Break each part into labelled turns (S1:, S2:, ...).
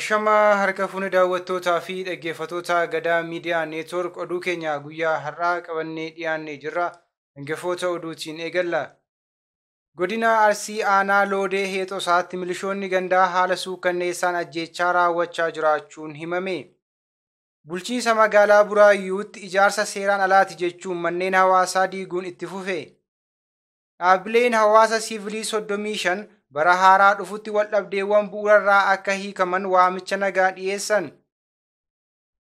S1: Ashamaa harka fuune daawwattootaa fi dhaggeeffattoota Gadaa Miidiyaa Neetwoork oduu keenya guyyaa har'aa qabannee dhiyaannee jirra. Hangafoota oduutiin eegalla. Godina Arsii Aanaa Loodee Heexosaatti milishoonni gandaa haala suukanneessaan ajjeechaa raawwachaa jiraachuun himame. Bulchiinsa magaalaa Buraayyuutti ijaarsa seeraan alaati jechuun manneen hawaasaa diiguun itti fufe. Dhaabbileen hawaasa siivilii 35 bara haaraa dhufutti waldhabdeewwan bu'uurarraa akka hiikaman waamicha nagaa dhiyeessan.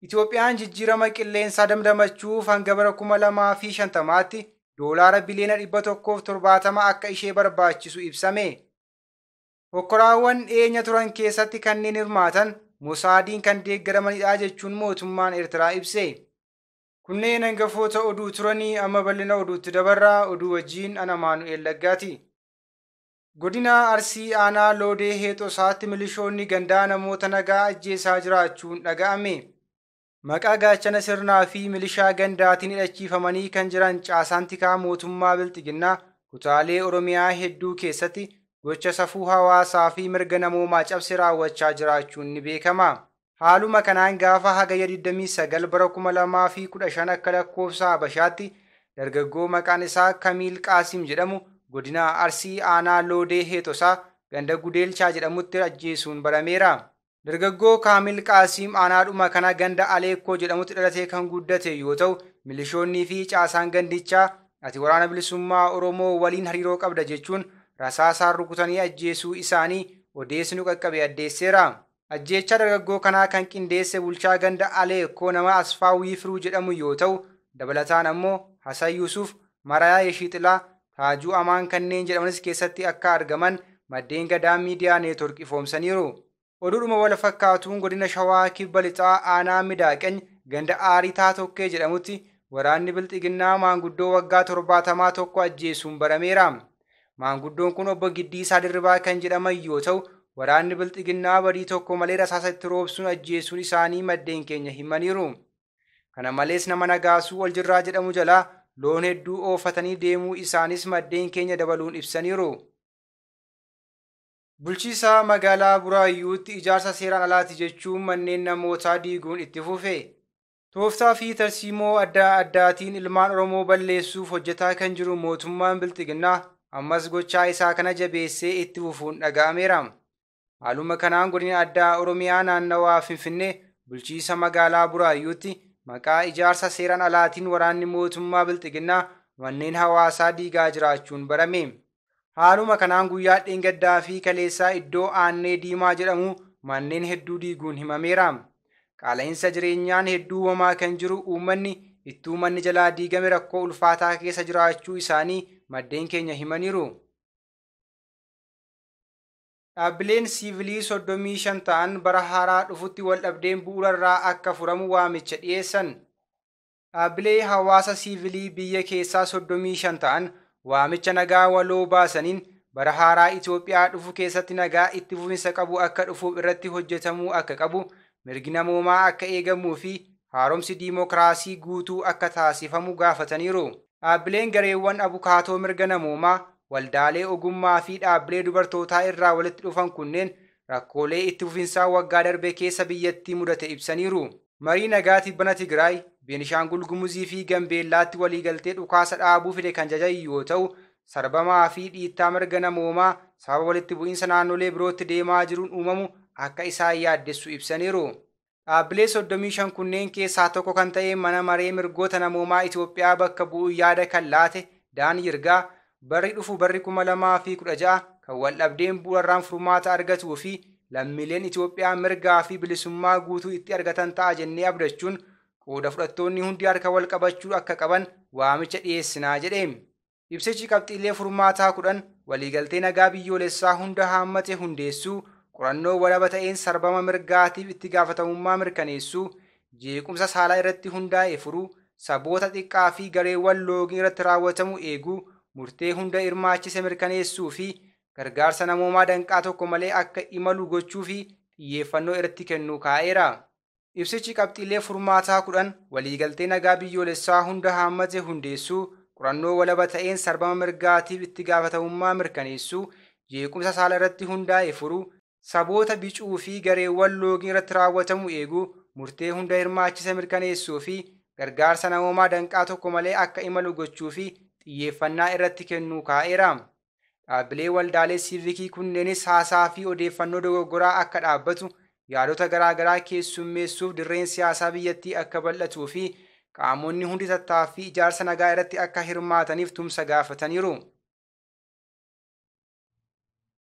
S1: Itoophiyaan jijjiirama qilleensaa damdamachuuf hanga bara 2050tti doolaara biliyoona 170 akka ishee barbaachisu ibsame. Hokkoraawwan dhiyeenya turan keessatti kanneen hirmaatan Mosaadiin kan deeggaramanidha jechuun mootummaan Eertiraa ibse. Kunneen hangafoota oduu turanii amma bal'ina oduutti dabarraa oduu wajjin ana Maanu'eel Laggaati. Godina Arsii Aanaa Loodee Heexosaatti milishoonni gandaa namoota nagaa ajjeesaa jiraachuun dhaga'ame. Maqaa gaachana sirnaa fi milishaa gandaatiin hidhachiifamanii kan jiran caasaan tikaa mootummaa Bilxiginnaa kutaalee Oromiyaa hedduu keessatti gocha safuu hawaasaa fi mirga namoomaa cabse raawwachaa jiraachuun ni beekama. Haaluma kanaan gaafa hagayya 29 bara 2015 akka lakkoofsa Habashaatti dargaggoo maqaan isaa Kamiil Qaasim jedhamu godina Arsii Aanaa Loodee Heexosaa ganda Gudeelchaa jedhamutti ajjeesuun barameera. Dargaggoo Kaamil Qaasiim aanaadhuma kana ganda Aleekkoo jedhamutti dhalatee kan guddate yoo ta'u, milishoonnii fi caasaan gandichaa ati waraana bilisummaa Oromoo waliin hariiroo qabda jechuun rasaasaan rukutanii ajjeesuu isaanii odeessi nu qaqqabe addeesseera. Ajjeechaa dargaggoo kanaa kan qindeesse bulchaa ganda Aleekkoo nama Asfaa Wiifiruu jedhamu yoo ta'u, dabalataan ammoo Hasan Yuusuf, Marayaa Yeshiixilaa, Taajuu Amaan kanneen jedhamanis keessatti akka argaman maddeen Gadaa Miidiyaa Neetwork ifoomsaniiru. Oduudhuma wal fakkaatuun godina Shawaa Kibba Lixaa Aanaa Midaaqany ganda Aaritaa Tokkee jedhamutti waraanni Bilxiginnaa maanguddoo waggaa 70 tokko ajjeesuun barameera. Maanguddoon kun obbo Giddiisaa Dirribaa kan jedhaman yoo ta'u, waraanni Bilxiginnaa badii tokko malee rasaasa itti roobsuun ajjeesuun isaanii maddeen keenya himaniiru. Kana malees nama Nagaasuu Waljirraa jedhamu jalaa loon hedduu oofatanii deemuu isaanis maddeen keenya dabaluun ibsaniiru. Bulchiinsa magaalaa Buraayyuutti ijaarsa seeraan alaati jechuun manneen namootaa diiguun itti fufe. Tooftaa fi tarsiimoo adda addaatiin ilmaan Oromoo balleessuuf hojjetaa kan jiru mootummaan Bilxiginnaa ammas gochaa isaa kana jabeessee itti fufuun dhaga'ameera. Haaluma kanaan godina addaa Oromiyaa naannawaa Finfinnee bulchiinsa magaalaa Buraayyuutti maqaa ijaarsa seeraan alaatiin waraanni mootummaa Bilxiginnaa manneen hawaasaa diigaa jiraachuun barame. Haaluma kanaan guyyaa dheengaddaa fi kaleessaa iddoo Aannee Diimaa jedhamu manneen hedduu diiguun himameera. Qaala'insa jireenyaan hedduu uumamaa kan jiru uummanni ittuu manni jalaa diigame rakkoo ulfaataa keessa jiraachuu isaanii maddeen keenya himaniiru. Dhaabbileen siivilii 35 ta'an bara haaraa dhufutti waldhabdeen bu'uurarraa akka furamu waamicha dhiyeessan. Dhaabbilee hawaasa siivilii biyya keessaa 35 ta'an waamicha nagaa waloo baasaniin bara haaraa Itoophiyaa dhufu keessatti nagaa itti fufinsa qabu akka dhufuuf irratti hojjetamuu akka qabu, mirgi namoomaa akka eegamuu fi haaromsi diimokiraasii guutuu akka taasifamu gaafataniiru. Dhaabbileen gareewwan abukaatoo mirga namoomaa, waldaalee ogummaa fi dhaabbilee dubartootaa irraa walitti dhufan kunneen rakkoolee itti fufinsaa waggaa darbe keessa biyyattii mudate ibsaniiru. Marii nagaa tibbana Tigraay, Beenishaangul Gumuzii fi Gambeellaatti waliigaltee dhukaasa dhaabuu fide kan jajan yoo ta'u, sarbamaa fi dhiittaa mirga namoomaa sababa walitti bu'iinsa naannolee birootti deemaa jiruun uumamu akka isaan yaaddessu ibsaniiru. Dhaabbilee 35 kunneen keessaa tokko kan ta'e mana maree mirgoota namoomaa Itoophiyaa bakka bu'uun yaada kan laate Daan Yirgaa barri dhufu barri 2016 kan waldhabdeen bu'uurarraan furmaata argatuu fi lammiileen Itoophiyaa mirgaa fi bilisummaa guutuu itti argatan ta'a jennee abdachuun qooda fudhattoonni hundi harka wal qabachuu akka qaban waamicha dhiyeessinaa jedhe. Ibsichi qabxiilee furmaataa 10 waliigaltee nagaa biyyoolessaa hunda haammate hundeessuu, qorannoo walaba ta'een sarbama mirgaatiif itti gaafatamummaa mirkaneessuu, jeequmsa saalaa irratti hundaa'e furuu, saboota xiqqaa fi gareewwan loogii irratti raawwatamu eeguu, murtee hunda hirmaachise mirkaneessuu fi gargaarsa namoomaa danqaa tokko malee akka imalu gochuu fi xiyyeeffannoo irratti kennuu kaa'eera. Ibsichi qabxiilee furmaataa 10 waliigaltee nagaa biyyoolessaa hunda haammate hundeessuu, qorannoo walaba ta'een sarbama mirgaatiif itti gaafatamummaa mirkaneessuu, jeequmsa saala irratti hundaa'e furuu, Saboota bicuu fi gareewwan loogii irratti raawwatamu eeguu, murtee hunda hirmaachisa mirkaneessuu fi gargaarsa namoomaa danqaa tokko malee akka imalu gochuu fi xiyyeeffannaa irratti kennuu kaa'eera. Dhaabbilee waldaalee siivikii kunneenis haasaa fi odeeffannoo dogoggoraa akka dhaabbatu, yaadota garaagaraa keessummeessuuf dirreen siyaasaa biyyattii akka bal'atuu fi qaamonni hundi tattaaffii ijaarsa nagaa irratti akka hirmaataniif tumsa gaafataniiru.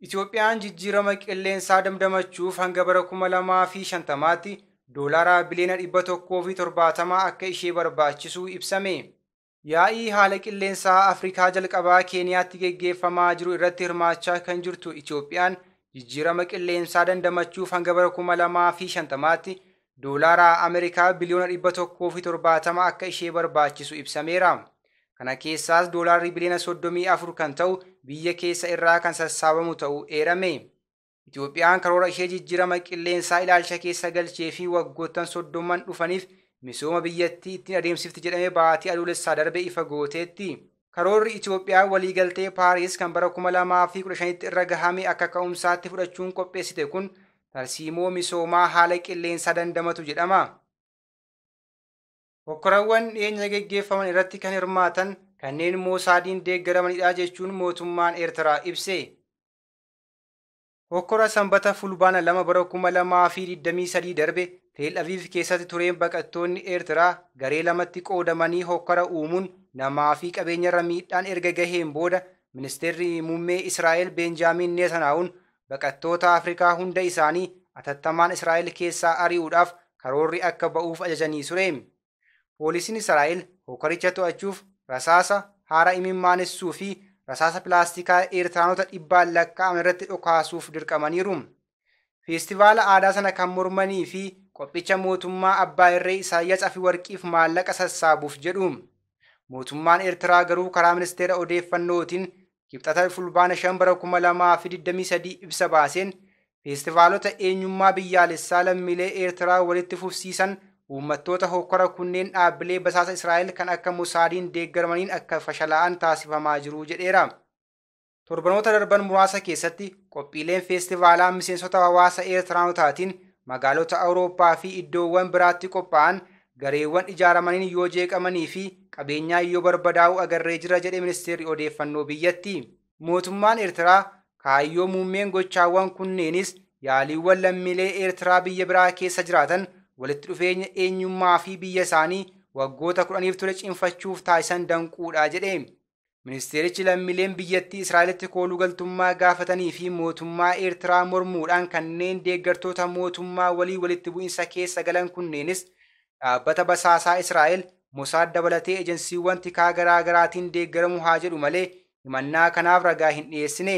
S1: Itoophiyaan jijjiirama qilleensaa damdamachuuf hanga bara 2050tti doolaara biliyoona 170 akka ishee barbaachisu ibsame. Yaa'ii haala qilleensaa Afrikaa jalqabaa Keeniyaatti geggeeffamaa jiru irratti hirmaachaa kan jirtu Itoophiyaan jijjiirama qilleensaa dandamachuuf hanga bara 2050tti doolaara Ameerikaa biliyoona 170 akka ishee barbaachisu ibsameera. Kana keessaas doolaarri biliyoona 34 kan ta'u biyya keessa irraa kan sassaabamu ta'uu eerame. Itoophiyaan karoora ishee jijjiirama qilleensaa ilaalcha keessa galchee fi waggoottan 30 dhufaniif misooma biyyattii ittiin adeemsifti jedhamee baatii adoolessaa darbe ifa gooteetti. Karoorri Itoophiyaa waliigaltee Paariis kan bara 2015tti irra gahame akka ka'umsaatti fudhachuun qopheessite kun tarsiimoo misoomaa haala qilleensaa dandamatu jedhama. Hokkorawwan dhiyeenya geggeeffaman irratti kan hirmaatan kanneen Moosaadiin deeggaramanidha jechuun mootummaan Eertiraa ibse. Hokkora Sanbata Fulbaana 2 bara 2023 darbe Teel Aviv keessatti tureen baqattoonni Eertiraa garee lamatti qoodamanii hokkora uumuun namaa fi qabeenyarra miidhaan erga gaheen booda ministeerri muummee Israa'el Beenjaamin Netanyahuun baqattoota Afrikaa hunda isaanii atattamaan Israa'el keessaa ari'uudhaaf karoorri akka ba'uuf ajajanii ture. Poolisiin Israa'el hokkoricha to'achuuf rasaasa haara imimmaanessuu fi rasaasa pilaastikaa Eertiraanota dhibbaan lakkaa'aman irratti dhukaasuuf dirqamaniiru. Feestivaala aadaa sana kan mormanii fi qophicha mootummaa abbaa irree Isaayyaas Afiwarqiif maallaqa sassaabuuf jedhu. Mootummaan Eertiraa garuu karaa ministeera odeeffannootiin kibxata Fulbaana 5 bara 2023 ibsa baaseen feestivaalota eenyummaa biyyaalessaa lammiilee Eertiraa walitti fufsiisan uummattoota hokkora kunneen dhaabbilee basaasa Israa'el kan akka Mosaadiin deeggaramaniin akka fashalaa'an taasifamaa jiru jedheera. Torbanoota darban muraasa keessatti qophiileen feestivaalaa miseensota hawaasa Eertiraanotaatiin magaalota Awurooppaa fi iddoowwan biraatti qophaa'an gareewwan ijaaramaniin yoo jeeqamanii fi qabeenyaa yoo barbadaa'u agarree jira jedhe ministeerri odeeffannoo biyyattii. Mootummaan Eertiraa kaayyoo muummeen gochaawwan kunneenis yaaliiwwan lammiilee Eertiraa biyya biraa keessa jiraatan walitti dhufeenya eenyummaa fi biyya isaanii waggoota 10f ture cimfachuuf taasisan danquudha jedhe. Ministeerichi lammiileen biyyattii Israa'elitti kooluu galtummaa gaafatanii fi mootummaa Eertiraa mormuudhaan kanneen deeggartoota mootummaa walii walitti bu'insa keessa galan kunneenis dhaabbata basaasaa Israa'el Mosaad dabalatee ejensiiwwan tikaa garaa garaatiin deeggaramu haa jedhu malee himannaa kanaaf ragaa hin dhiyeessine.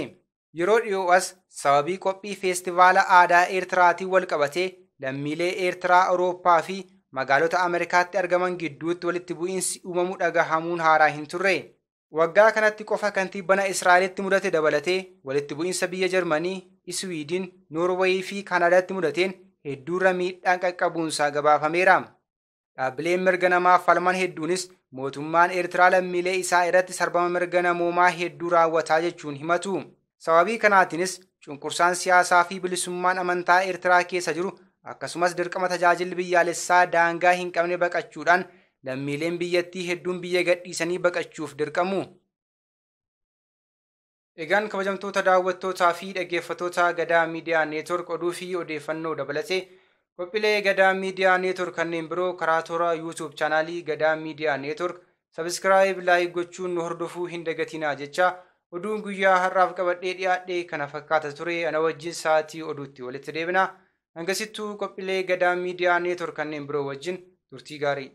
S1: Yeroo dhiyoo as sababii qophii feestivaala aadaa Eertiraatiin wal qabatee lammiilee Eertiraa Awurooppaa fi magaalota Ameerikaatti argaman gidduutti walitti bu'iinsi uumamu dhagahamuun haaraa hin turre. Waggaa kanatti qofa kantiibana Israa'elitti mudate dabalatee walitti bu'iinsa biyya Jarmanii, Iswiidin, Noorweeyii fi Kaanaadaatti mudateen hedduurra miidhaan qaqqabuunsaa gabaafameera. Dhaabbileen mirga namaaf falman hedduunis mootummaan Eertiraa lammiilee isaa irratti sarbama mirga namoomaa hedduu raawwataa jechuun himatu. Sababii kanaatiinis cunqursaan siyaasaa fi bilisummaan amantaa Eertiraa keessa jiru akkasumas dirqama tajaajilli biyyaalessaa daangaa hin qabne baqachuudhaan lammiileen biyyattii hedduun biyya gadhiisanii baqachuuf dirqamu. Egaan kabajamtoota daawwattootaa fi dhaggeeffattoota Gadaa Miidiyaa Neetwork oduu fi odeeffannoo dabalatee qophiilee Gadaa Miidiyaa Neetwork kanneen biroo karaa toora YouTube chaanaalii Gadaa Miidiyaa Neetwork sabiskiraayib laayik gochuun nu hordofuu hin dagatinaa jecha oduun guyyaa har'aaf qabadhee dhiyaadhe kana fakkaata ture ana wajjin sa'aatii oduutti walitti deebina. Hangasittuu qophiilee Gadaa Miidiyaa Neetwork kanneen biroo wajjin turtii gaarii.